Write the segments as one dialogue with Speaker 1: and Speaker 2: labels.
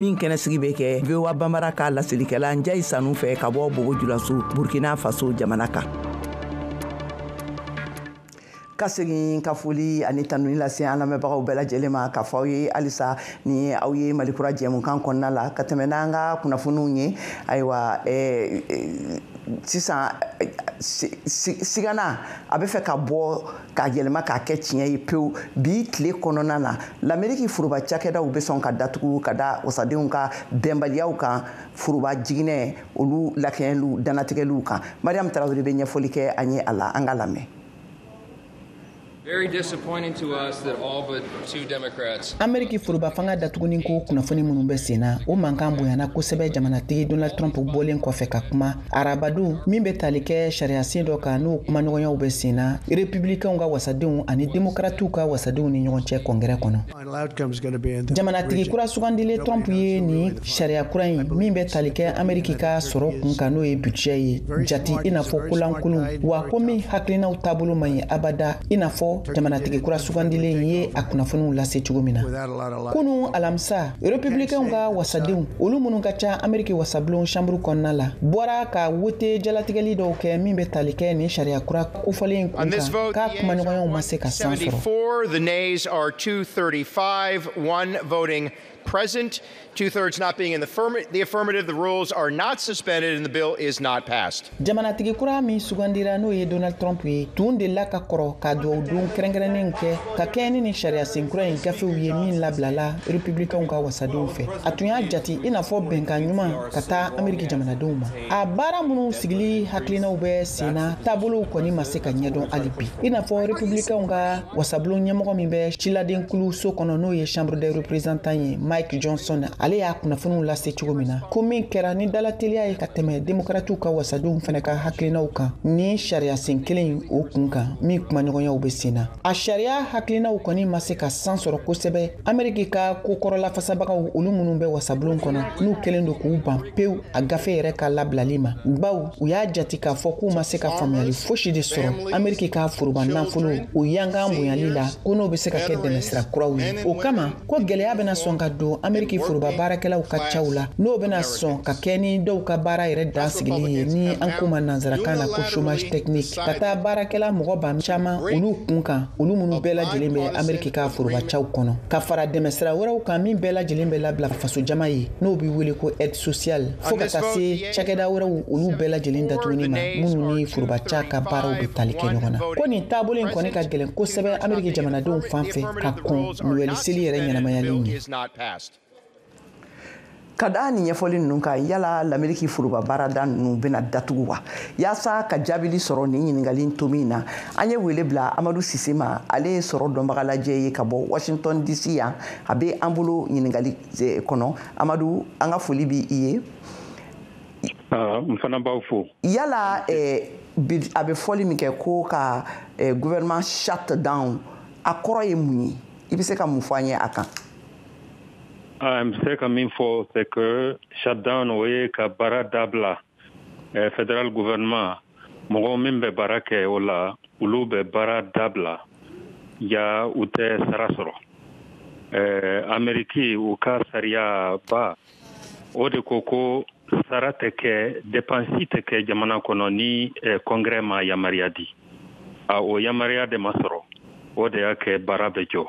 Speaker 1: Min kɛnɛ sigi bɛ kɛ VOA Banbara ka laselikɛla Njayi Sanu fɛ ka bɔ Bobo Julaso, Burkina Faso jamana kan. Ka segin ka foli ani tanuni lase an lamɛnbagaw bɛɛ lajɛlen ma, ka fɔ aw ye halisa ni aw ye Malikura jɛmukan kɔnɔna la, ka tɛmɛ n'an ka kunnafoniw ye. Ayiwa, sisan sigana a bɛ fɛ ka bɔ k'a yɛlɛma k'a kɛ tiɲɛ ye pewu. Bi tile kɔnɔna na, Lameriki foroba cakɛdaw bɛ sɔn ka datugu ka da wasadenw ka bɛnbaliyaw kan foroba jiginɛ olu lakɛɲɛliw dannatigɛliw kan. Mariam Tarawele bɛ ɲɛfɔli kɛ an ye a la, an ka lamɛn.
Speaker 2: Very disappointing to us that all but two Democrats.
Speaker 3: Ameriki foroba fanga datuguni ko kunnafoni minnu bɛ sen na, o mankan bonyana kosɛbɛ jamanatigi Donald Trump bɔlen kɔfɛ ka kuma arabadon min bɛ tali kɛ sariyasen dɔ kan, n'o kumaɲɔgɔnyaw bɛ sen na Republicainw ka wasadenw ani Demokratiw ka wasadenw ni ɲɔgɔn cɛ Kɔngɛrɛ kɔnɔ. Jamanatigi kura sugandilen Trump ye nin sariya kura in min bɛ tali kɛ Ameriki ka sɔrɔ kun kan, n'o ye budget ye, jati i n'a fɔ kolankolon wa, ko min hakilinaw taabolo man ɲi abada, i n'a fɔ jamanatigi kura sugandilen ye a kunnafoniw lase cogo min na kunu alamisa. Republicainw ka wasadenw, olu minnu ka ca Ameriki wasabulon chambre kɔnɔna la, bɔra ka wote jalatigɛli dɔw kɛ min bɛ tali kɛ nin sariya kura kofɔlen kun kan, k'a kumaɲɔgɔnyaw ma se ka san sɔrɔ.
Speaker 2: The nays are 235, one voting present, two-thirds not being in the affirmative. The rules are not suspended and the bill is not passed.
Speaker 3: Jamanatigi kura min sugandira, n'o ye Donald Trump ye, tun delila ka kɔrɔ ka duwawu don kɛrɛnkɛrɛnnen kɛ ka kɛɲɛ ni nin sariya senkura in gafew ye min labilala Republicainw ka wasadenw fɛ. A tun y'a jati i n'a fɔ bɛnkan ɲuman ka taa Ameriki jamanadenw ma. A baara minnu sigili hakilinaw bɛ sen na, taabolow kɔni ma se ka ɲɛdɔn hali bi, i n'a fɔ Republicainw ka wasabulon ɲɛmɔgɔ min bɛ ciladenkulu so kɔnɔ, n'o ye Chambre des représentants ye, Mike Johnson, ale y'a kunnafoniw lase cogo min na, ko min kɛra ni dalateliya ye ka tɛmɛ Demokratiw ka wasadenw fana ka hakilinaw kan ni sariya sen kelen o kun kan min kumaɲɔgɔnyaw bɛ sen na. A sariya hakilinaw kɔni ma se ka san sɔrɔ kosɛbɛ. Ameriki ka kokɔrɔla fasabagaw, olu minnu bɛ wasabulon kɔnɔ, n'u kɛlen don k'u ban pewu a gafe yɛrɛ ka labilali ma, baw u y'a jati k'a fɔ k'u ma se ka faamuyali fosi de sɔrɔ Ameriki ka foroba nafolo o yankan bonyali la, ko n'o bɛ se ka kɛ dɛmɛsira kuraw ye. O kama ko gɛlɛya bɛna sɔn ka don Ameriki foroba baarakɛlaw ka caw la, n'o bɛna sɔn ka kɛ ni dɔw ka baara yɛrɛ dan sigili ye, ni an ko ma nanzarakan na ko chômage technique, ka taa baarakɛla mɔgɔ ba caman olu kun kan, olu minnu bɛɛ lajɛlen bɛ Ameriki ka foroba caw kɔnɔ, ka fara dɛmɛsira wɛrɛw kan min bɛɛ lajɛlen bɛ labila fasojama ye, n'o bɛ wele ko aide sociale, fo ka taa se cakɛda wɛrɛw, olu bɛɛ lajɛlen datuguni ma, minnu ni foroba ca ka baaraw bɛ tali kɛ ɲɔgɔn na. Ko nin taabolo in kɔni ka gɛlɛn kosɛbɛ Ameriki jamanadenw fan fɛ ka kɔn Noɛli seli yɛrɛ ɲɛnamayali ɲɛ.
Speaker 1: Ka da nin ɲɛfɔli ninnu kan, yala Lameriki foroba baarada ninnu bɛna datugu wa? Yaasa ka jaabili sɔrɔ nin ɲininkali tomi na, an ye wele bila Amadu Sise ma. Ale ye sɔrɔ dɔnbagalajɛ ye ka bɔ Washington DC yan. A bɛ an bolo ɲininkali kɔnɔ. Amadu, an ka foli bi i ye.
Speaker 4: N fana b'aw fo.
Speaker 1: Yala a bɛ fɔli min kɛ ko ka gouvernement shut down, a kɔrɔ ye mun ye? I bɛ se ka mun fɔ an ye a kan?
Speaker 4: N bɛ se ka min fɔ, c'est que shutdown, o ye ka baara dabila. Federal gouvernement, mɔgɔ min bɛ baara kɛ o la, olu bɛ baara dabila ja, u tɛ sara sɔrɔ. Ameriki u ka sariya ba o de ko ko sara tɛ kɛ, dépense tɛ kɛ jamana kɔnɔ ni Congrès ma yamaruya di. A o yamaruya de ma sɔrɔ, o de y'a kɛ baara bɛ jɔ.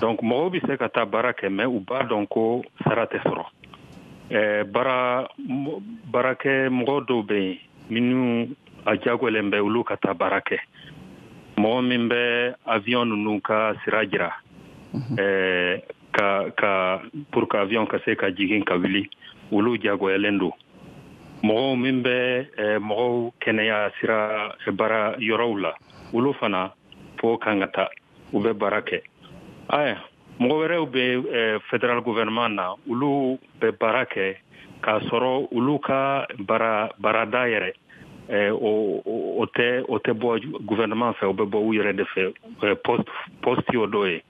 Speaker 4: Donc mɔgɔw bɛ se ka taa baara kɛ, mais u b'a dɔn ko sara tɛ sɔrɔ. Baara baarakɛ mɔgɔ dɔw bɛ yen minnu a jagolen bɛ olu ka taa baara kɛ, mɔgɔ min bɛ avion ninnu ka sira jira ka pour que avion ka se ka jigin ka wuli, olu jagoyalen don. Mɔgɔw min bɛ mɔgɔw kɛnɛya sira baara yɔrɔw la, olu fana fo kan ka taa, u bɛ baara kɛ. Aya, mɔgɔ wɛrɛw bɛ federal gouvernement na, olu bɛ baara kɛ k'a sɔrɔ olu ka baara baarada yɛrɛ o tɛ bɔ gouvernement fɛ, o bɛ bɔ u yɛrɛ de fɛ. Poste y'o dɔ ye,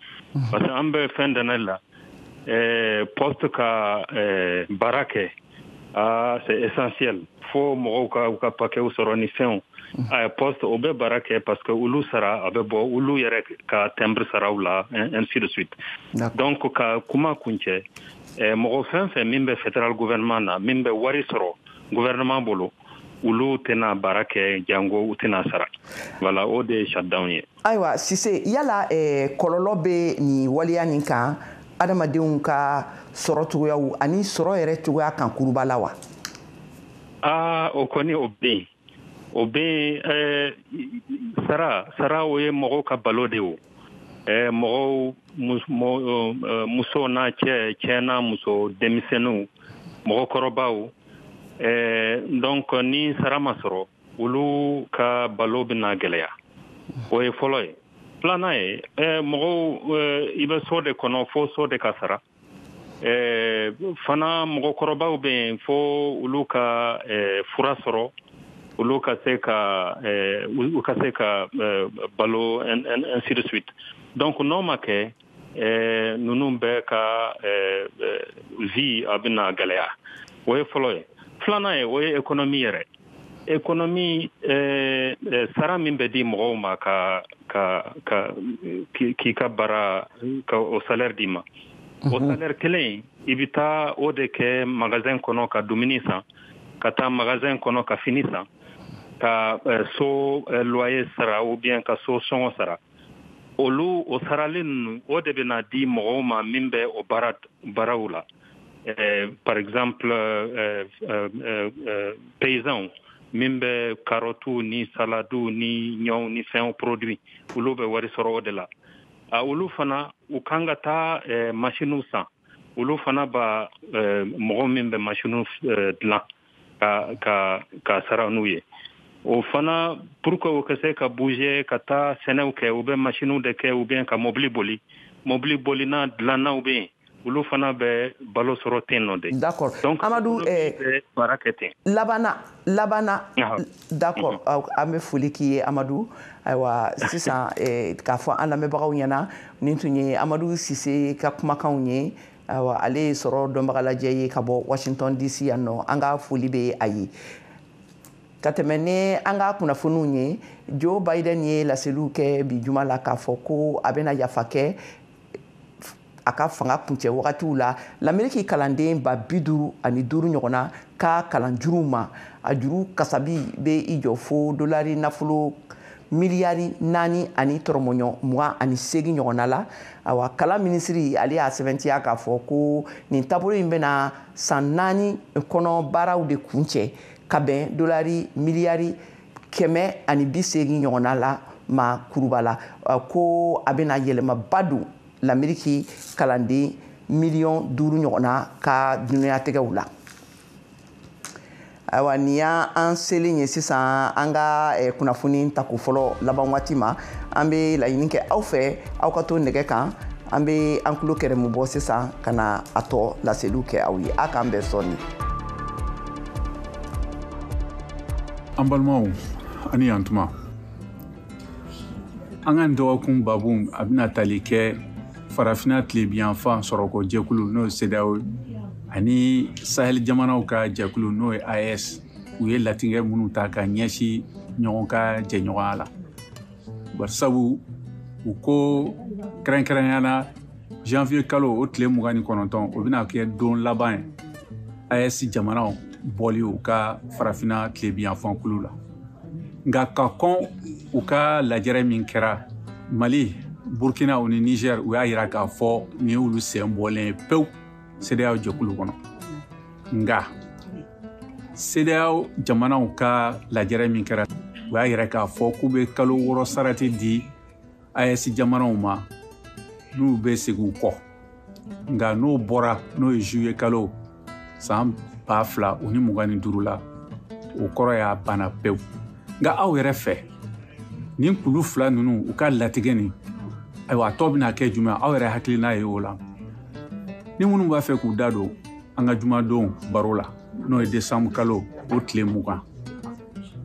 Speaker 4: parce que an bɛ fɛn dana la, poste ka baara kɛ, ah, c'est essentiel fo mɔgɔw ka u ka paquetw sɔrɔ ni fɛnw. A poste o bɛ baara kɛ parce que olu sara a bɛ bɔ olu yɛrɛ ka timbre saraw la, ainsi de suite. Donc ka kuma kuncɛ, Mɔgɔ fɛn fɛn min bɛ federal gouvernement na, min bɛ wari sɔrɔ gouvernement bolo, olu tɛna baara kɛ, jango u tɛna sara. Voilà, o de ye shutdown ye.
Speaker 1: Ayiwa Sise, yala kɔlɔlɔ bɛ nin waleya nin kan adamadenw ka sɔrɔ cogoyaw ani sɔrɔ yɛrɛ cogoya kan kuruba la wa?
Speaker 4: Aa, o kɔni o bɛ yen, o bɛ yen. Sara o ye mɔgɔw ka balo de o. Mɔgɔw, muso n'a cɛ, cɛ n'a muso, denmisɛnninw, mɔgɔkɔrɔbaw. Donc ni sara ma sɔrɔ, olu ka balo bɛna gɛlɛya. O ye fɔlɔ ye. Filanan ye, mɔgɔw, i bɛ so de kɔnɔ, fo so de ka sara. Fana mɔgɔkɔrɔbaw bɛ yen, fo olu ka fura sɔrɔ, olu ka se ka u ka se ka balo, ainsi de suite. Donc n'o ma kɛ, ninnu bɛɛ ka vie a bɛna gɛlɛya. O ye fɔlɔ ye. Filanan ye, o ye économie yɛrɛ. Économie, sara min bɛ di mɔgɔw ma ka ka ka k'i ka baara ka o salaire d'i ma, o salaire kelen, i bɛ taa o de kɛ magasin kɔnɔ ka dumuni san, ka taa magasin kɔnɔ ka fini san, ka so loyer sara ou bien ka so sɔngɔ sara. Olu o sarali ninnu, o de bɛna di mɔgɔw ma min bɛ o baara baaraw la. Par exemple, paysans min bɛ carottes ni salades ni ɲɔw ni fɛnw produit, olu bɛ wari sɔrɔ o de la. A olu fana u kan ka taa machines san. Olu fana ba mɔgɔ min bɛ machines dilan ka sara n'u ye. O fana, pour que o ka se ka bouger ka taa sɛnɛw kɛ, u bɛ machines de kɛ ou bien ka mobili boli. Mobili bolina dilannaw bɛ yen, olu fana bɛ balo sɔrɔ ten nɔ de.
Speaker 1: D'accord.
Speaker 4: Donc
Speaker 1: Amadou,
Speaker 4: baara kɛ ten.
Speaker 1: Labanna, labanna. D'accord, an bɛ foli k'i ye Amadou. Ayiwa sisan, k'a fɔ an lamɛnbagaw ɲɛna, nin tun ye Amadou Sise ka kumakanw ye. Ayiwa, ale ye sɔrɔ dɔnbagalajɛ ye ka bɔ Washington DC yan nɔ. An ka foli bɛ a ye. Ka tɛmɛ ni an ka kunnafoniw ye, Joe Biden ye laseliw kɛ bi juma la k'a fɔ ko a bɛna yafa kɛ a ka fanga kuncɛ wagatiw la Lameriki kalanden 55,000 ɲɔgɔnna ka kalanjuruw ma. A juru kasabi bɛ i jɔ fo dolari nafolo miliyari 4 ani tɔrɔmɔɲɔ 28 ɲɔgɔnna la. Ayiwa, kalan minisiri, ale y'a sɛbɛntiya k'a fɔ ko nin taabolo in bɛna san 4 kɔnɔ baaraw de kuncɛ ka bɛn dolari miliyari 180 ɲɔgɔnna la ma kuruba la, ko a bɛna yɛlɛmaba don Lameriki kalanden miliyɔn 5 ɲɔgɔnna ka dunanyatigɛw la. Ayiwa, nin y'an selen ye sisan an ka kunnafoni tako fɔlɔ laban waati ma. An bɛ laɲini kɛ aw fɛ, aw ka to nɛgɛ kan. An bɛ an tulo kɛrɛmu bɔ sisan ka na a tɔ laseliw kɛ aw ye. A k'an bɛn sɔɔni.
Speaker 5: An balimaw, ani yantuma. An ka nin dɔgɔkun babu, a bɛna tali kɛ Farafinna tilebiyanfan sɔrɔko jɛkulu, n'o ye CEDEAO, ani Sahel jamanaw ka jɛkulu, n'o ye AES, u ye latigɛ minnu ta ka ɲɛsin ɲɔgɔn ka jɛɲɔgɔnya la. Barisabu u ko kɛrɛnkɛrɛnnenya la, janvier kalo o tile 29, o bɛna kɛ don laban ye AES jamanaw bɔli u ka Farafinna tilebiyanfan kulu la. Nka ka kɔn u ka lajɛrɛ min kɛra Mali, Burkina ni Niger, u y'a yira k'a fɔ nin y'olu sen bɔlen ye pewu CEDEAO jɛkulu kɔnɔ. Nka CEDEAO jamanaw ka lajɛrɛ min kɛra, u y'a yira k'a fɔ k'u bɛ kalo 6 sarati di AES jamanaw ma n'u bɛ segin u kɔ. Nka n'o bɔra, n'o ye juillet kalo san 2025 la, o kɔrɔ y'a banna pewu. Nka aw yɛrɛ fɛ, nin kulu fila ninnu u ka latigɛ nin, ayiwa, a tɔ bɛna kɛ jumɛn? Aw yɛrɛ hakilina ye o la? Ni minnu b'a fɛ k'u da don an ka jumadon baro la, n'o ye desanburu kalo o tile 20,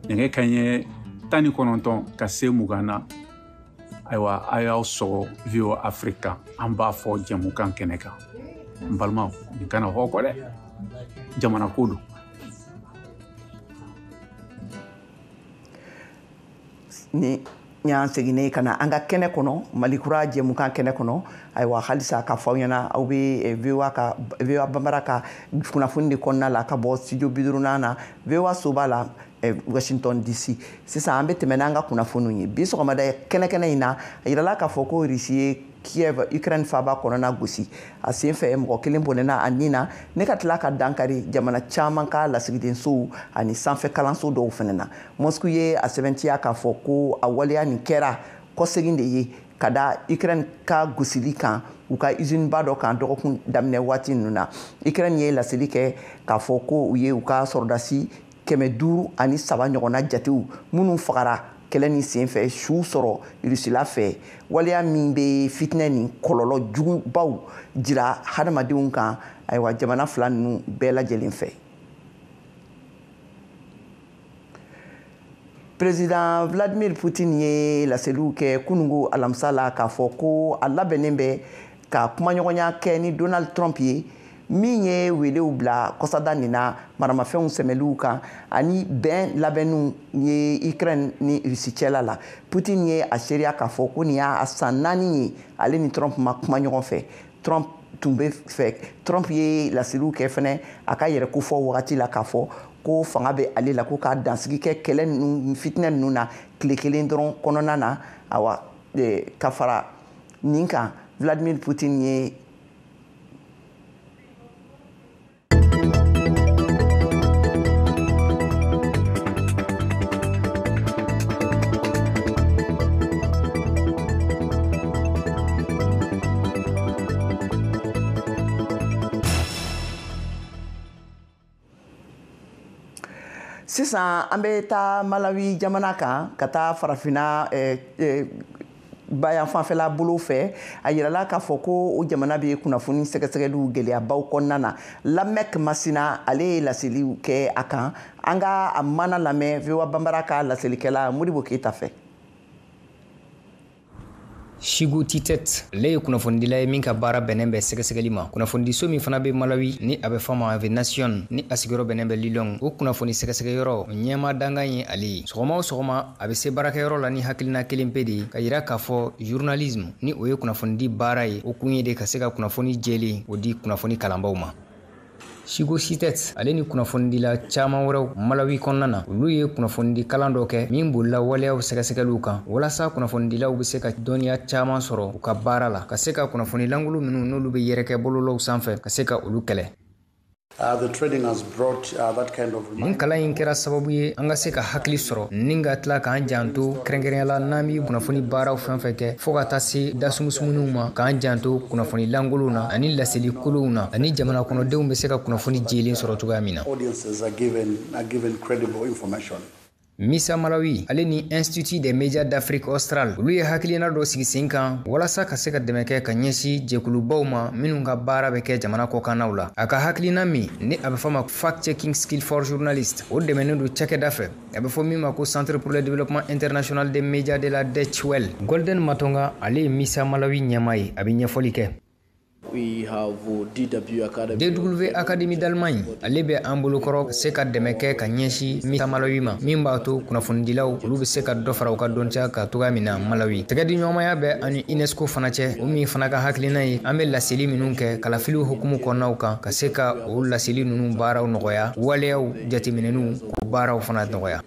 Speaker 5: nɛgɛ kanɲɛ 19 ka se 20 na, ayiwa, a y'aw sɔgɔ VOA Afrique kan. An b'a fɔ jɛmukan kɛnɛ kan. N balimaw, nin kana hɔ kɔ dɛ, jamana ko don.
Speaker 1: Ni Y'an seginnen ka na an ka kɛnɛ kɔnɔ, Malikura jɛmukan kɛnɛ kɔnɔ. Ayiwa, halisa ka fɔ aw ɲɛna, aw bɛ VOA ka VOA Bambara ka kunnafoni de kɔnɔna la ka bɔ studio 50nan na, VOA soba la, Washington DC. Sisan an bɛ tɛmɛ n'an ka kunnafoniw ye. Bi sɔgɔmada kɛnɛ kɛnɛ in na, a yirala k'a fɔ ko Russie ye Kiev, Ukraine faaba kɔnɔna gosi. A sen fɛ, mɔgɔ kelen bɔnɛna a nin na ne ka tila ka dankari jamana caman ka lasigidensow ani sanfɛ kalanso dɔw fana na. Moscou ye a sɛbɛntiya k'a fɔ ko a waleya nin kɛra kɔsegin de ye ka da Ukraine ka gosili kan u ka usine ba dɔ kan dɔgɔkun daminɛ waati ninnu na. Ukraine ye laseli kɛ k'a fɔ ko u ye u ka sɔrɔdasi 503 ɲɔgɔnna jatew minnu fagara kɛlɛ ni senfɛ su sɔrɔ Rusila fɛ, waleya min bɛ fitinɛ ni kɔlɔlɔ jugubaw jira hadamadenw kan, ayiwa, jamana fila ninnu bɛɛ lajɛlen fɛ. Président Vladimir Poutine ye laseliw kɛ kunungo alamisa la k'a fɔ ko a labɛnnen bɛ ka kumaɲɔgɔnya kɛ ni Donald Trump ye, min ye welew bila kɔsada nin na maramafɛnw sɛmɛliw kan ani bɛn labɛnniw ye Ukraine ni Russie cɛla la. Putin ye a seereya k'a fɔ ko nin y'a san 4 ye ale ni Trump ma kuma ɲɔgɔn fɛ. Trump tun bɛ fɛ, Trump ye laseliw kɛ fɛnɛ a ka yɛrɛ kofɔ wagati la k'a fɔ ko fanga bɛ ale la ko k'a dansigi kɛ kɛlɛ ninnu, fitinɛ ninnu na tile kelen dɔrɔn kɔnɔna na. Awa, ka fara nin kan, Vladimir Poutine ye Sisan an bɛ taa Malawi jamana kan, ka taa Farafinna bayan fanfɛla bolo fɛ. A yirala k'a fɔ ko o jamana bɛ kunnafoni sɛgɛsɛgɛliw gɛlɛyabaw kɔnɔna na. Lamɛk Masina, ale ye laseliw kɛ a kan. An ka a mana lamɛn VOA Bambara ka laselikɛla Modibo Keyita fɛ.
Speaker 6: Sigu Titet, ale ye kunnafonidila ye min ka baara bɛnnen bɛ sɛgɛsɛgɛli ma. Kunnafonidiso min fana bɛ Malawi ni a bɛ fɔ ma The Nation, ni a sigiyɔrɔ bɛnnen bɛ Lilong, o kunnafoni sɛgɛsɛgɛyɔrɔ ɲɛma dankan ye ale ye. Sɔgɔma o sɔgɔma, a bɛ se baarakɛyɔrɔ la ni hakilina kelen pe de ye, ka yira k'a fɔ journalisme, ni o ye kunnafonidi baara ye, o kun ye de ka se ka kunnafoni jɛlen o di kunnafoni kalanbaw ma. Sigo Sitet, ale ni kunnafonidila caman wɛrɛw Malawi kɔnɔna na, olu ye kunnafonidi kalan dɔ kɛ min bolila waleyaw sɛgɛsɛgɛliw kan, walasa kunnafonidilaw bɛ se ka dɔnniya caman sɔrɔ u ka baara la, ka se ka kunnafoni lankolon minnu n'olu bɛ yɛrɛkɛ bɔlɔlɔw sanfɛ, ka se ka olu kɛlɛ. Nin kalan in kɛra sababu ye an ka se ka hakili sɔrɔ ni ka tila k'an janto, kɛrɛnkɛrɛnya la n'an bɛ kunnafoni baaraw fɛn fɛn kɛ, fɔɔ ka taa se dasumusumuninw ma, k'an janto kunnafoni lankolonw na ani laseli kolonw na, ani jamana kɔnɔdenw bɛ se ka kunnafoni jɛlen sɔrɔ cogoya min na. Misa Malawi, ale ni Institut des médias d'Afrique australe, olu ye hakilina dɔ sigi sen kan walasa ka se ka dɛmɛ kɛ ka ɲɛsin jɛkulubaw ma minnu ka baara bɛ kɛ jamana kɔkannaw la. A ka hakilina min ni a bɛ fɔ ma Fact Checking Skill for Journalists, o dɛmɛnen don cakɛda fɛ a bɛ fɔ min ma ko Centre pour le développement international des médias de la Deutsche Welle. Golden Matonga, ale ye Misa Malawi ɲɛmaa ye, a bɛ ɲɛfɔli kɛ. DW Academy d'Allemagne, ale bɛ an bolokɔrɔ se ka dɛmɛ kɛ ka ɲɛsin Misa Malawi ma, min b'a to kunnafonidilaw olu bɛ se ka dɔ fara u ka dɔnniya kan cogoya min na Malawi. Tɛgɛdiɲɔgɔnmaya bɛ ani UNESCO fana cɛ, o min fana ka hakilina ye an bɛ laseli minnu kɛ kalafiliw hukumu kɔnɔnaw kan, ka se ka o laseli ninnu baaraw nɔgɔya, waleyaw jateminɛniw k'o baaraw fana nɔgɔya.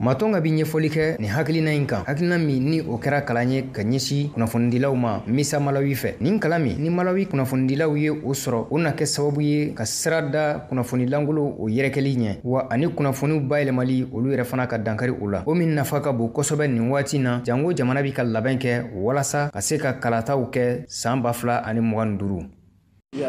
Speaker 6: Matonga bɛ ɲɛfɔli kɛ nin hakilina in kan, hakilina min ni o kɛra kalan ye ka ɲɛsin kunnafonidilaw ma Misa Malawi fɛ. Nin kalan min ni Malawi kunnafonidilaw ye o sɔrɔ, o na kɛ sababu ye ka sira da kunnafoni lankolon o yɛrɛkɛli ɲɛ, wa ani kunnafoniw bayɛlɛmali olu yɛrɛ fana ka dankari o la, o min nafa ka bon kosɛbɛ nin waati na, jango jamana bi ka labɛn kɛ walasa ka se ka kalataw kɛ san 2025. An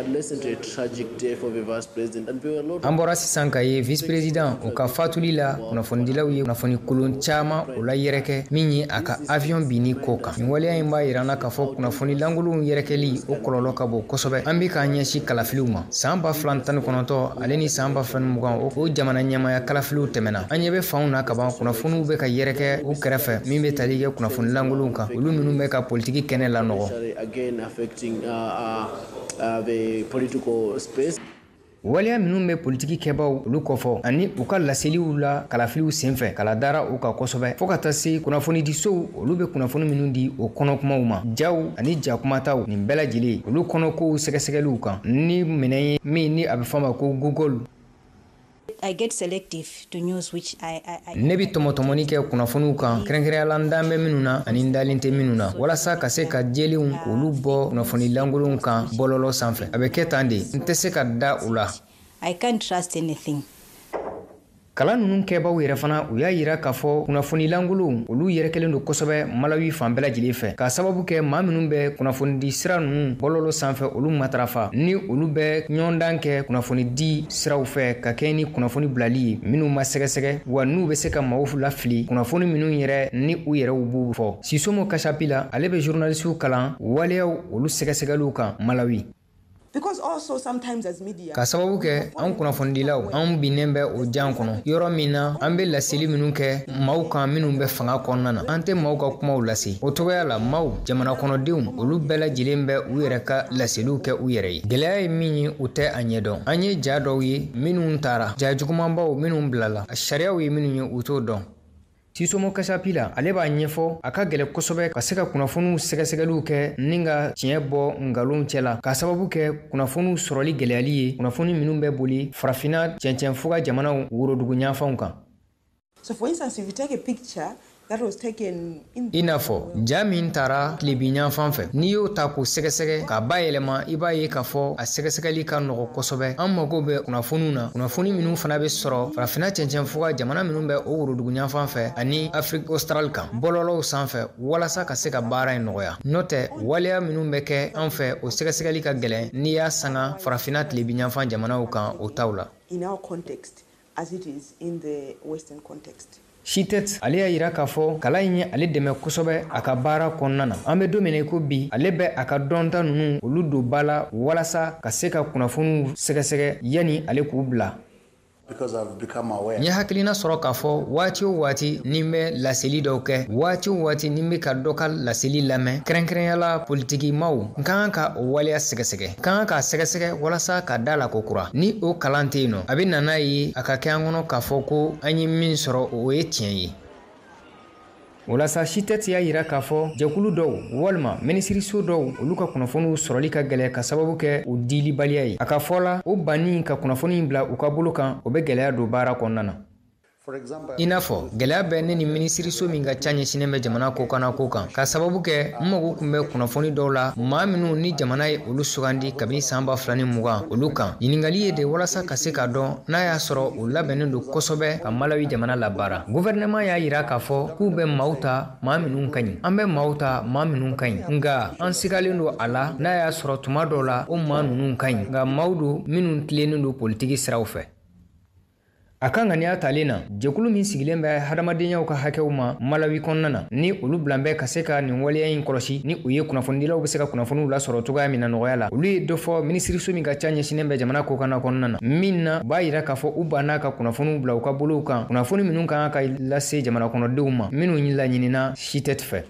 Speaker 6: bɔra sisan ka ye vice président o ka fatuli la, kunnafonidilaw ye kunnafoni kolon caman o la yɛrɛkɛ min ye a ka avion binni ko kan. Nin waleya in b'a yira an na k'a fɔ kunnafoni lankolonw yɛrɛkɛli o kɔlɔlɔ ka bon kosɛbɛ. An bɛ k'an ɲɛsin kalafiliw ma san 2019 ale ni san 2020, o jamana ɲɛmaaya kalafiliw tɛmɛna. An ɲɛ bɛ fanw na kaban, kunnafoniw bɛ ka yɛrɛkɛ u kɛrɛfɛ min bɛ tali kɛ kunnafoni lankolonw kan, olu minnu bɛ ka politiki kɛnɛ lanɔgɔ.
Speaker 7: The political space.
Speaker 6: Waleya minnu bɛ politiki kɛbaw olu kɔfɔ ani u ka laseliw la kalafiliw senfɛ, kala dara u kan kosɛbɛ, fɔɔ ka taa se kunnafonidisow olu bɛ kunnafoni minnu di o kɔnɔkumaw ma, jaw ani jakumataw, nin bɛɛ lajɛlen olu kɔnɔkow sɛgɛsɛgɛliw kan ni minɛn ye min ni a bɛ fɔ a ma ko Google.
Speaker 7: I get selective to news which I
Speaker 6: Ne bɛ tɔmɔtɔmɔni kɛ kunnafoniw kan, kɛrɛnkɛrɛnya la n dan bɛ minnu na ani n dalen tɛ minnu na, walasa ka se ka jɛlenw k'olu bɔ kunnafoni lankolonw kan bɔlɔlɔ sanfɛ. A bɛ kɛ tan de, n tɛ se ka da u la.
Speaker 7: I can't trust anything.
Speaker 6: Kalan ninnu kɛbaw yɛrɛ fana, u y'a yira k'a fɔ kunnafoni lankolonw olu yɛrɛkɛlen don kosɛbɛ Malawi fan bɛɛ lajɛlen fɛ, k'a sababu kɛ maa minnu bɛ kunnafonidi sira ninnu bɔlɔlɔ sanfɛ olu matarafa, ni olu bɛ ɲɔgɔndan kɛ kunnafoni di siraw fɛ ka kɛ ni kunnafoni bilali ye minnu ma sɛgɛsɛgɛ, wa n'u bɛ se ka maaw lafili kunnafoni minnu yɛrɛ ni u yɛrɛw b'u fɔ. Sisomo Kasapila, ale bɛ journalisiw kalan waleyaw olu sɛgɛsɛgɛliw kan Malawi. Ka sababu kɛ an kunnafonidilaw, anw binnen bɛ o jan kɔnɔ yɔrɔ min na, an bɛ laseli minnu kɛ maaw kan minnu bɛ fanga kɔnɔna na, an tɛ maaw ka kumaw lase o cogoya la. Maaw, jamana kɔnɔdenw, olu bɛɛ lajɛlen bɛ u yɛrɛ ka laseliw kɛ u yɛrɛ ye. Gɛlɛya ye min ye, u tɛ a ɲɛdɔn. An ye ja dɔw ye minnu taara, ja jugumanbaw minnu bilala, a sariyaw ye minnu ye, u t'o dɔn. Sisomo Kasapila, ale b'a ɲɛfɔ a ka gɛlɛ kosɛbɛ ka se ka kunnafoniw sɛgɛsɛgɛliw kɛ ni ka tiɲɛ bɔ nkalonw cɛ la, k'a sababu kɛ kunnafoniw sɔrɔli gɛlɛyali ye, kunnafoni minnu bɛ boli farafinna cɛncɛnfuga jamanaw worodugu ɲanfanw kan.
Speaker 3: So for instance, if you take a picture that was taken in
Speaker 6: I n'a fɔ ja min taara tilebi ɲanfan fɛ, n'i y'o ta k'o sɛgɛsɛgɛ k'a bayɛlɛma, i b'a ye k'a fɔ a sɛgɛsɛgɛli ka nɔgɔ kosɛbɛ. An mago bɛ kunnafoniw na, kunnafoni minnu fana bɛ sɔrɔ farafinna cɛncɛnfuga jamana minnu bɛ o worodugu ɲanfan fɛ ani Afrique australe kan bɔlɔlɔw sanfɛ, walasa ka se ka baara in nɔgɔya. N'o tɛ, waleya minnu bɛ kɛ an fɛ, o sɛgɛsɛgɛli ka gɛlɛn n'i y'a sanga farafinna tilebi ɲanfan jamanaw kan o taw la.
Speaker 3: In our context as it is in the Western context.
Speaker 6: Sitet, ale y'a yira k'a fɔ kalan in ye ale dɛmɛ kosɛbɛ a ka baara kɔnɔna na. An bɛ don min na i ko bi, ale bɛ a ka dɔnta ninnu olu don ba la walasa ka se ka kunnafoniw sɛgɛsɛgɛ yanni ale k'u bila. N ye hakilina sɔrɔ k'a fɔ waati o waati ni n bɛ laseli dɔw kɛ, waati o waati ni n bɛ ka dɔ ka laseli lamɛn, kɛrɛnkɛrɛnya la politikimaw, n ka kan ka o waleya sɛgɛsɛgɛ, n ka kan k'a sɛgɛsɛgɛ walasa ka da la ko kura. Ni o kalan tɛ yen nɔ, a bɛ na n'a ye a ka kɛ an kɔnɔ k'a fɔ ko an ye min sɔrɔ, o ye tiɲɛ ye. O la sa, Sitet y'a yira k'a fɔ jɛkulu dɔw walima minisiriso dɔw, olu ka kunnafoniw sɔrɔli ka gɛlɛ ka sababu kɛ o dilibaliya ye. A ka fɔ la, o banni ka kunnafoni bila u ka bolo kan, o bɛ gɛlɛya don baara kɔnɔna na. I n'a fɔ gɛlɛya bɛ ne ni minisiriso min ka ca ɲɛsinnen bɛ jamana kɔkanna ko kan, ka sababu kɛ n mago tun bɛ kunnafoni dɔw la, maa minnu ni jamana ye olu sugandi kabini san 2020, olu kan ɲininkali ye de walasa ka se k'a dɔn n'a y'a sɔrɔ u labɛnnen don kosɛbɛ ka Malawi jamana labaara. Guvɛrɛnɛman y'a yira k'a fɔ k'u bɛ maaw ta, maa minnu ka ɲi. An bɛ maaw ta, maa minnu ka ɲi, nka an sigalen don a la n'a y'a sɔrɔ tuma dɔw la o maa ninnu ka ɲi, nka maaw don minnu tilennen don politiki siraw fɛ. A ka ŋaniya talen na, jɛkulu min sigilen bɛ hadamadenyaw ka hakɛw ma Malawi kɔnɔna na, ni olu bilan bɛ ka se ka nin waleya in kɔlɔsi, ni u ye kunnafonidilaw bɛ se ka kunnafoniw lasɔrɔ cogoya min na nɔgɔya la, olu ye dɔ fɔ minisiriso min ka ca ɲɛsinnen bɛ jamana kɔkanna kɔnɔna na min na, u b'a yira k'a fɔ u banna ka kunnafoniw bila u ka bolow kan, kunnafoni minnu kan ka lase jamana kɔnɔdenw ma, minnu laɲinina Sitet fɛ.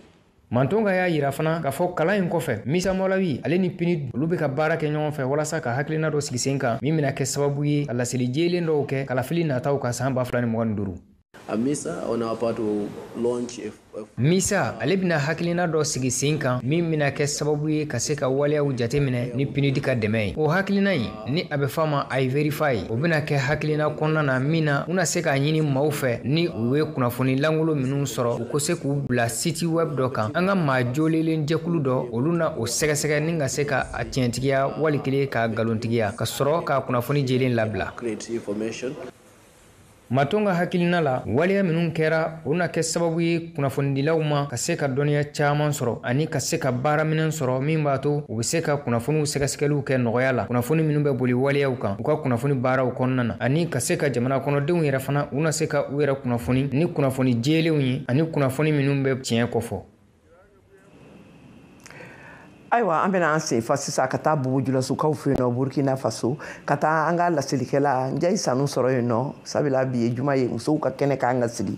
Speaker 6: Mantonka y'a yira fana k'a fɔ kalan in kɔfɛ, Misa Malawi ale ni PNUD, olu bɛ ka baara kɛ ɲɔgɔn fɛ walasa ka hakilina dɔ sigi sen kan min bɛna kɛ sababu ye ka laseli jɛlen dɔw kɛ kalafili nataw kan san 2025. Misa, ale bɛna hakilina dɔ sigi sen kan min bɛna kɛ sababu ye ka se ka waleyaw jateminɛ ni PNUD ka dɛmɛ ye. O hakilina in ni a bɛ fɔ a ma iVerify, o bɛna kɛ hakilina kɔnɔna na min na u na se k'a ɲini maaw fɛ, ni u ye kunnafoni lankolon minnu sɔrɔ, u ko se k'u bila site web dɔ kan. An ka maa jolelen jɛkulu dɔ, olu na o sɛgɛsɛgɛ ni ka se ka a tiɲɛtigiya wali kelen k'a nkalontigiya, ka sɔrɔ k'a kunnafoni jɛlen labila. Maton ka hakilina la, waleya minnu kɛra, o na kɛ sababu ye kunnafonidilaw ma ka se ka dɔnniya caman sɔrɔ ani ka se ka baaraminɛn sɔrɔ min b'a to u bɛ se ka kunnafoniw sɛgɛsɛgɛliw kɛ nɔgɔya la, kunnafoni minnu bɛ boli waleyaw kan u ka kunnafoni baaraw kɔnɔna na, ani ka se ka jamana kɔnɔdenw yɛrɛ fana, u na se ka u yɛrɛ kunnafoni ni kunnafoni jɛlenw ye ani kunnafoni minnu bɛ tiɲɛ kɔfɔ.
Speaker 1: Ayiwa, an bɛna an sen fa sisan ka taa Bubu Julasukaw fɛ yen nɔ, Burkina Faso, ka taa an ka laselikɛla Njayi Sanu sɔrɔ yen nɔ, sabula bi ye juma ye, musow ka kɛnɛ k'an ka sigi,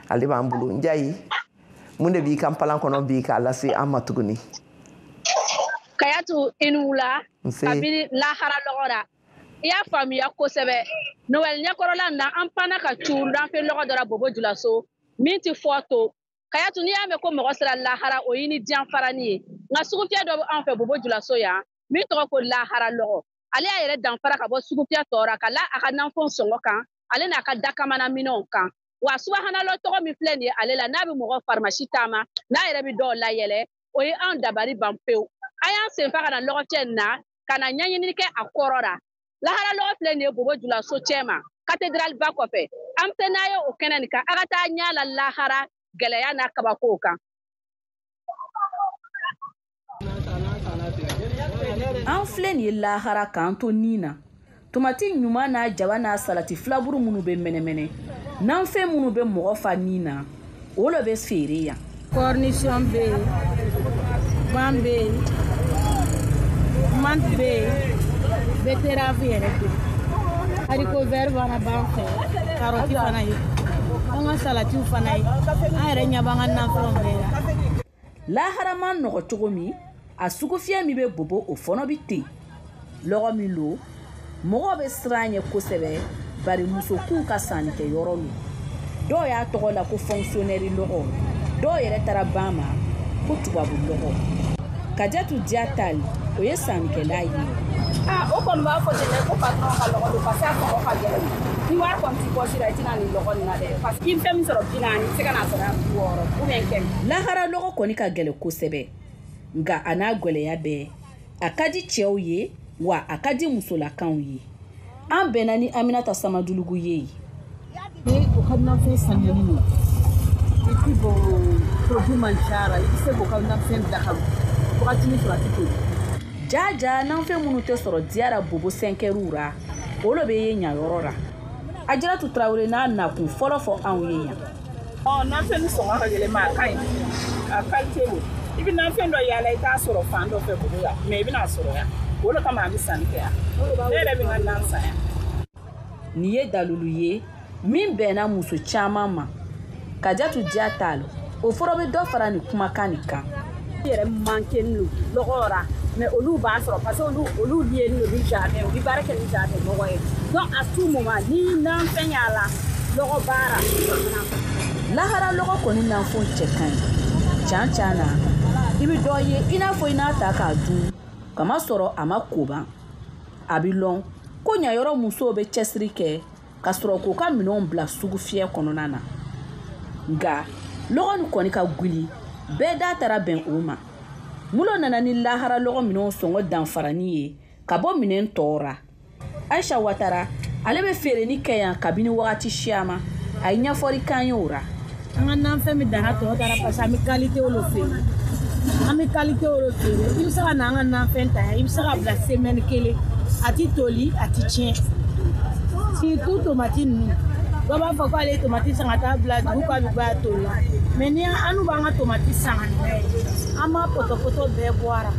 Speaker 1: ale b'an bolo. Njayi, mun de b'i ka palan kɔnɔ bi k'a lase an ma tuguni?
Speaker 8: Kayatu, i ni wula. Kabini lahara lɔgɔ la. I y'a faamuya kosɛbɛ. Noël ɲɛkɔrɔla na an panna ka cuuru an fɛ lɔgɔ dɔ la Bobo Julaso min tɛ fɔ to. Kayatu, n'i y'a mɛn ko mɔgɔ sera lahara, o y'i ni diyanfarani ye. Nka sugufiyɛ dɔ bɛ an fɛ Bobo Julaso yan min tɔgɔ ko lahara lɔgɔ. Ale y'a yɛrɛ danfara ka bɔ sugufiyɛ tɔ ra ka la a ka nanfɛnw sɔngɔ kan, ale n'a ka dakamana minɛnw kan. Wa subahanalɔ tɔgɔ min filɛ nin ye ale la, n'a bɛ mɔgɔ farimasi taama, n'a yɛrɛ bɛ dɔw layɛlɛ, o ye anw dabari ban pewu. An y'an senfa ka na lɔgɔfiyɛ nin na ka na ɲɛɲinini kɛ a kɔrɔ la. Lahara lɔgɔ filɛ nin ye Bobo Julaso cɛ ma, cathédrale ba kɔfɛ. An bɛ se n'a ye o kɛnɛ nin kan, a ka taa ɲɛ la lahara gɛlɛya n'a kabakow kan.
Speaker 9: An filɛ nin ye lahara k'an to nin na, tomati ɲuman n'a jaba n'a salati filaburu minnu bɛ mɛnɛmɛnɛ, nanfɛn minnu bɛ mɔgɔ fa nin na, o le bɛ feere yan.
Speaker 10: Cornichon bɛ yen, gan bɛ yen, menthe bɛ yen, betterave yɛrɛ bɛ yen, haricot vert fana b'an fɛ, carotte fana ye, an ka salatiw fana ye, an yɛrɛ ɲɛ b'an ka nafɛnw bɛɛ la.
Speaker 9: Lahara man nɔgɔ cogo min, a sugufiyɛ min bɛ Bobo, o fana bɛ ten. Lɔgɔ min lo, mɔgɔw bɛ siran ɲɛ kosɛbɛ, bari musokunw ka sannikɛyɔrɔ lo. Dɔw y'a tɔgɔ la ko fonctionnaire lɔgɔ, dɔw yɛrɛ taara ban ma ko tubabu lɔgɔ. Kajatu Diatal, o ye sannikɛla ye.
Speaker 11: Ah, o kɔni b'a fɔ ten dɛ ko patron ka lɔgɔ don, parce que a sɔngɔ ka gɛlɛn. Ni wari kɔni t'i poche la, i tɛna nin lɔgɔ nin na dɛ, parce que i bɛ fɛn min sɔrɔ 40, i bɛ se ka n'a sɔrɔ yan 60 ou bien 100.
Speaker 9: Lahara lɔgɔ kɔni ka gɛlɛn kosɛbɛ, nka a n'a gɛlɛya bɛɛ, a ka di cɛw ye wa a ka di musolakanw ye. An bɛnna ni Aminata Samadulugu ye.
Speaker 12: Ni o ka nafɛn saniyalen don, et puis bon, produit man ca la, i bɛ se k'o ka nafɛn bila ka wagatinin sɔrɔ, a tɛ toli.
Speaker 9: Jaja, nanfɛn minnu tɛ sɔrɔ diyara Bobo sɛnkɛriw ra, o le bɛ ye ɲayɔrɔ la. Ajaratu Tarawele n'a nakun fɔlɔ fɔ anw ye yan.
Speaker 13: Ɔ, nafɛn ni sɔngɔ ka gɛlɛn, mais a ka ɲi, a qualité don. I bɛ nafɛn dɔ yaala, i t'a sɔrɔ fan dɔ fɛ Bobo yan, mais i bɛna sɔrɔ yan. O de kama an bɛ sanni kɛ yan. Ne yɛrɛ bɛ n ka nan san yan.
Speaker 9: Nin ye dalilu ye min bɛnna muso caman ma. Kajatu Diatal, o fɔlɔ bɛ dɔ fara nin kumakan nin kan.
Speaker 11: I yɛrɛ manqué don lɔgɔ ra, mais olu b'a sɔrɔ parce que olu lié don ni jardin, u bɛ baara kɛ ni jardin nɔgɔ ye. Donc à tout moment ni nanfɛn y'a la lɔgɔ baara.
Speaker 9: Lahara lɔgɔ kɔni nanfɛnw cɛ ka ɲi can can na. I bɛ dɔ ye i n'a fɔ i n'a ta k'a dun, kamasɔrɔ a ma koban. A bɛ lɔn ko ɲayɔrɔ musow bɛ cɛsiri kɛ ka sɔrɔ k'u ka minɛnw bila sugufiyɛ kɔnɔna na. Nka lɔgɔ nin kɔni ka gili, bɛɛ da taara bɛn o ma. Mulo nana ni lahara lɔgɔ minɛnw sɔngɔ danfarani ye ka bɔ minɛn tɔw ra. Aisha Watara, ale bɛ feereli kɛ yan kabini wagati siyama, a ye ɲɛfɔli k'an ye o ra.
Speaker 10: An ka nafɛn bɛ danna tɔw ta la parce que an bɛ qualité o feere. An bɛ qualité o feere. I bɛ se ka na an ka nafɛn ta yan, i bɛ se ka bila semaine kelen, a ti toli, a ti tiɲɛ. Surtout tomati ninnu, dɔw b'a fɔ k'ale ye tomati san ka taa bila dugu k'a bɛ bɔ a toli la, mais ni an n'u b'an ka tomati san ka na n'a ye, an b'a pɔtɔpɔtɔ bɛɛ bɔ a la.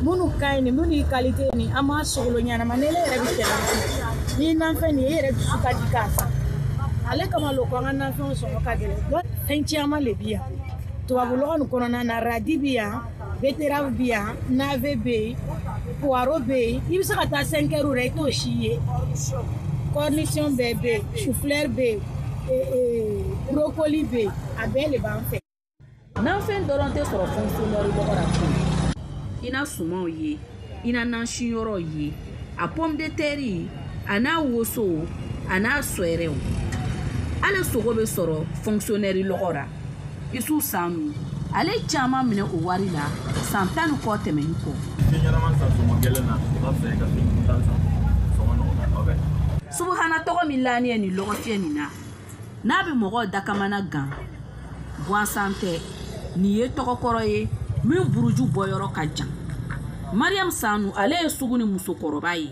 Speaker 10: Minnu ka ɲi nin, minnu ye qualité nin, an b'a sogolo ɲɛnama. Ni ne yɛrɛ bɛ tɛmɛ ni nafɛn nin ye, e yɛrɛ dusu ka di k'a san. Ale kama lo ko an ka nafɛnw sɔngɔ ka gɛlɛn. Fɛn caman de bi yan tubabu lɔgɔ nin kɔnɔna na. Radis bi yan, betterave bi yan, navet bɛ yen, poireau bɛ yen. I bɛ se ka taa 5 heures la, i t'o si ye. Cornichon bɛɛ bɛ yen, chou-fleur bɛ yen, brocoli bɛ yen, a bɛɛ de b'an fɛ.
Speaker 9: Nanfɛn dɔrɔn tɛ sɔrɔ fonctionnaire lɔgɔ la koyi. I na sumanw ye, i na nansiyɔrɔ ye, a pomme de terre, a n'a woso, a n'a sɔɛrɛw, hali sogo bɛ sɔrɔ fonctionnaire lɔgɔ la. Isu Sanu, ale caman minɛ o wari la san 10 ni kɔ tɛmɛni kɔ.
Speaker 14: Fɛn ɲɛnama san sɔngɔ gɛlɛn na, o ka fisa i ka fɛn kuntan san sɔngɔ nɔgɔ na, ɔbɛ.
Speaker 9: Subuhana tɔgɔ min laani ye nin lɔgɔfiyɛ nin na, n'a bɛ mɔgɔw dakamana gan gansan tɛ. Nin ye tɔgɔkɔrɔ ye min buruju bɔyɔrɔ ka jan. Mariam Sanu, ale ye sugu ni musokɔrɔba ye.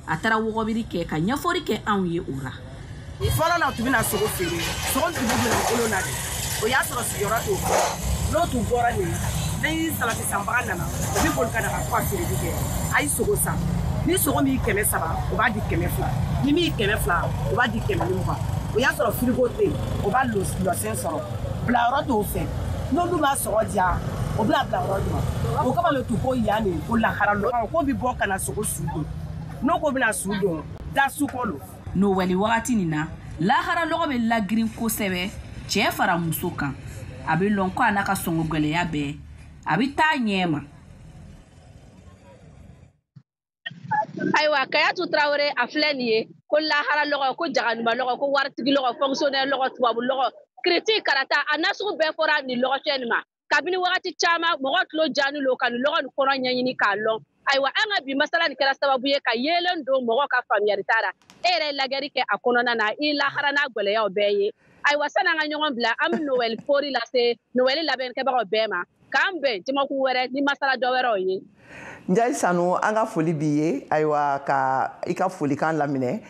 Speaker 9: A taara wɔgɔbiri kɛ ka ɲɛfɔli kɛ anw ye o la.
Speaker 15: Fɔlɔ la, u tun bɛna sogo feere, sogo tun bɛ minɛ bolo na de. O y'a sɔrɔ sigiyɔrɔ t'o fɔ. N'o tun bɔra nin, ni salati sanbaga nana, o bɛ boli ka na ka to ka feereli kɛ. A ye sogo san, ni sogo min 300, o b'a di 200, ni min 200, o b'a di 120. O y'a sɔrɔ frigo tɛ yen, o b'a lɔsɛn sɔrɔ, bilayɔrɔ t'o fɛ. N'olu b'a sɔgɔ diya, o bɛna bila yɔrɔ jumɛn? O kama le tun ko yan de ko lahara lɔ ko bɛ bɔ ka na sogo su don. N'o ko bɛna su don, da su kɔ lo.
Speaker 9: Nowɛli wagati nin na, lahara lɔgɔ bɛ lagirin kosɛbɛ cɛɛ fara muso kan. A bɛ lɔn ko a n'a ka sɔngɔ gwɛlɛya bɛɛ, a bɛ taa ɲɛ ma.
Speaker 8: Ayiwa, Kayatu Tarawele, a filɛ nin ye ko lahara lɔgɔ, ko jaganuma lɔgɔ, ko waritigi lɔgɔ, fonctionnaire lɔgɔ, tubabu lɔgɔ, kiriti karata, a nasugu bɛɛ fɔra nin lɔgɔfiyɛ nin ma. Kabini wagati caman mɔgɔ tulo jaani lo ka nin lɔgɔ nin kɔnɔ ɲɛɲini k'a lɔn. Ayiwa, an ka bi masala nin kɛra sababu ye ka yeelen don mɔgɔ ka faamuyali t'a la. E yɛrɛ ye lajɛli kɛ a kɔnɔna na, i lahara n'a gwɛlɛyaw bɛɛ ye. Ayiwa, sani an ka ɲɔgɔn bila, an bɛ Noël fori lase Noël labɛnnikɛbagaw bɛɛ ma, k'an bɛn jamakulu wɛrɛ ni masala dɔ wɛrɛw ye.
Speaker 1: Njayi Sanu, an ka foli b'i ye. Ayiwa, ka i ka folikan laminɛ,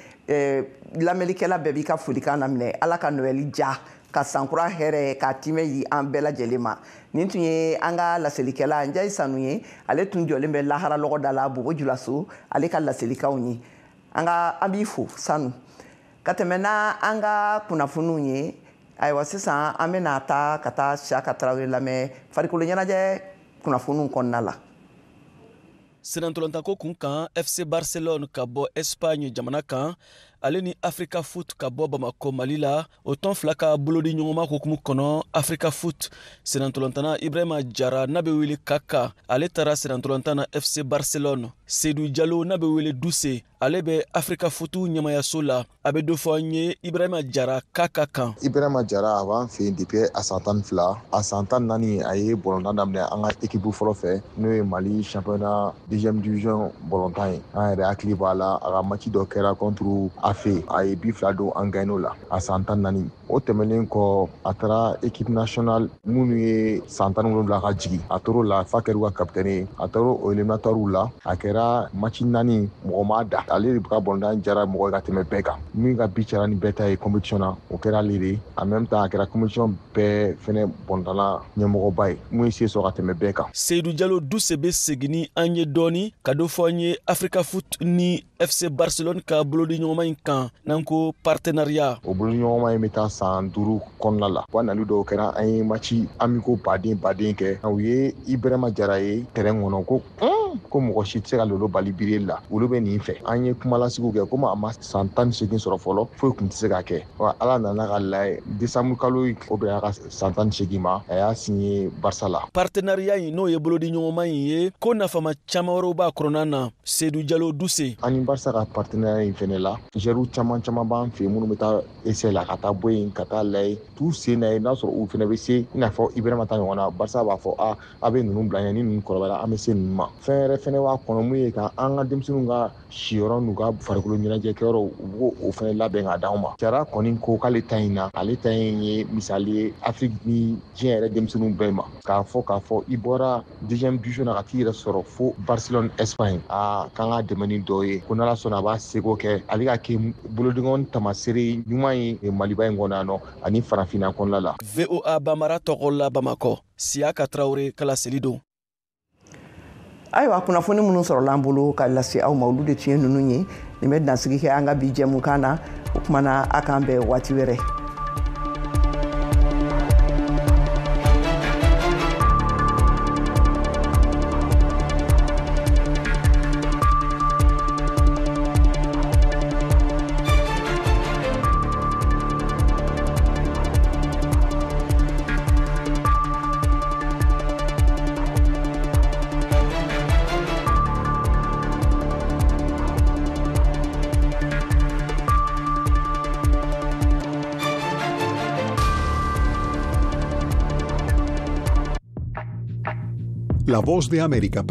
Speaker 1: lamɛnnikɛla bɛɛ b'i ka folikan laminɛ. Ala ka Noël diya, ka sankura hɛrɛ ka timɛ yi an bɛɛ lajɛlen ma. Nin tun ye an ka laselikɛla Njayi Sanu ye. Ale tun jɔlen bɛ lahara lɔgɔ da la Bobo Julaso, ale ka laselikanw ye. An ka an b'i fo Sanu. Ka tɛmɛ n'a an ka kunnafoniw ye, ayiwa, sisan an bɛna taa ka taa Siyaka Tarawele lamɛn farikolo ɲɛnajɛ kunnafoniw kɔnɔna la.
Speaker 16: Senatɔlɔntako kun kan, FC Barcelone ka bɔ Espagne jamana kan, ale ni Africa Foot ka bɔ Bamakɔ, Mali la, o tɔn fila ka bolodi ɲɔgɔnma hukumu kɔnɔ, Africa Foot senatɔlɔntana Ibrahima Jara n'a bɛ wele Kaka, ale taara senatɔlɔntan na FC Barcelone. Seydou Jalo n'a bɛ wele Duse, ale bɛ Africa Foot ɲɛmayaso la. A bɛ dɔ fɔ an ye Ibrahima Jara Kaka kan.
Speaker 17: Ibrahima Jara, a b'an fɛ yen depuis a san 12. A san 14, a ye bɔlɔntan daminɛ an ka équipe fɔlɔ fɛ, n'o ye Mali championnat deuxième division bɔlɔntan ye. An yɛrɛ hakili b'a la, a ka match dɔ kɛra contre AFE, a ye but 2 don, an gagné o la, a san 14. O tɛmɛnen kɔ, a taara équipe nationale minnu ye san 17 ka jigin, a tor'o la f'a kɛra u ka capitaine ye. A taara o éliminatoire la, a kɛra match 4, mɔgɔ m'a da. Ale de ka bɔlɔntan jara mɔgɔ ye ka tɛmɛ bɛɛ kan. Min ka but cayara ni bɛɛ ta ye compétition na, o kɛra ale de ye. En même temps, a kɛra compétition bɛɛ fɛnɛ bɔlɔntanna ɲɛmɔgɔba ye, mun ye se sɔrɔ ka tɛmɛ bɛɛ kan.
Speaker 16: Seydou Jalo Duse bɛ segin ni an ye dɔɔni ka dɔ fɔ an ye Africa Foot ni FC Barcelone ka bolodi ɲɔgɔnma in kan, n'an ko partenariat.
Speaker 17: O bolodi ɲɔgɔnma in bɛ taa san 5 kɔnɔna la. Wa nali dɔw kɛra, an ye match amicaux baden baden kɛ. U ye Ibrahima Jara ye terrain kɔnɔ ko mɔgɔ si tɛ se ka lolo bali biri la, olu bɛ nin fɛ. An ye kumalasigiw kɛ, komi a ma san 18 sɔrɔ fɔlɔ, foyi tun tɛ se ka kɛ. Wa Ala nana ka layɛ, décembre kalo o bɛnna ka san 18 ma, a y'a signé Barça la.
Speaker 16: Partenariat in, n'o ye bolodi ɲɔgɔnma in ye, ko nafama caman wɛrɛw b'a kɔnɔna na. Seydou Jalo Duse.
Speaker 17: An ni Barça ka partenariat in fɛnɛ la, joueurs caman caman b'an fɛ yen minnu bɛ taa essai la ka taa bɔ yen ka taa layɛ t'u sen na ye, n'a sɔrɔ u fɛnɛ bɛ se i n'a fɔ Ibrahima ta ɲɔgɔn na. Barça b'a fɔ a bɛ ninnu bila ɲɛ, ni ninnu kɔrɔbayara an bɛ se ninnu ma. Fɛn wɛrɛ fɛnɛ b'a kɔnɔ, mun ye ka an ka denmisɛnninw ka siyɔrɔ n'u ka farikolo ɲɛnajɛkɛyɔrɔ, u b'o o fɛnɛ labɛn k'a d'anw ma. Jara kɔni ko k'ale ta in na, ale ta in ye misali ye Afrique ni diɲɛ yɛrɛ denmisɛnninw bɛɛ ma. K'a fɔ i bɔra deuxième division na ka t'i yɛrɛ sɔrɔ fo Barcelone, Espagne, aa k'an ka dɛmɛ ni dɔ ye, ko n'Ala sɔnna a b'a seko kɛ ale ka kɛ bolodiɲɔgɔn tamaseere ɲuman ye Maliba in kɔnɔ yan nɔ ani farafinna kɔnɔna la.
Speaker 16: VOA Bambara tɔgɔ la Bamakɔ, Siyaka Tarawele kala seli don.
Speaker 1: Ayiwa, kunnafoni minnu sɔrɔla an bolo ka lase aw ma, olu de tun ye ninnu ye. Nin bɛ dansigi kɛ an ka bi jɛmukan na. O kuma na, a k'an bɛn waati wɛrɛ.
Speaker 18: La Voz de América.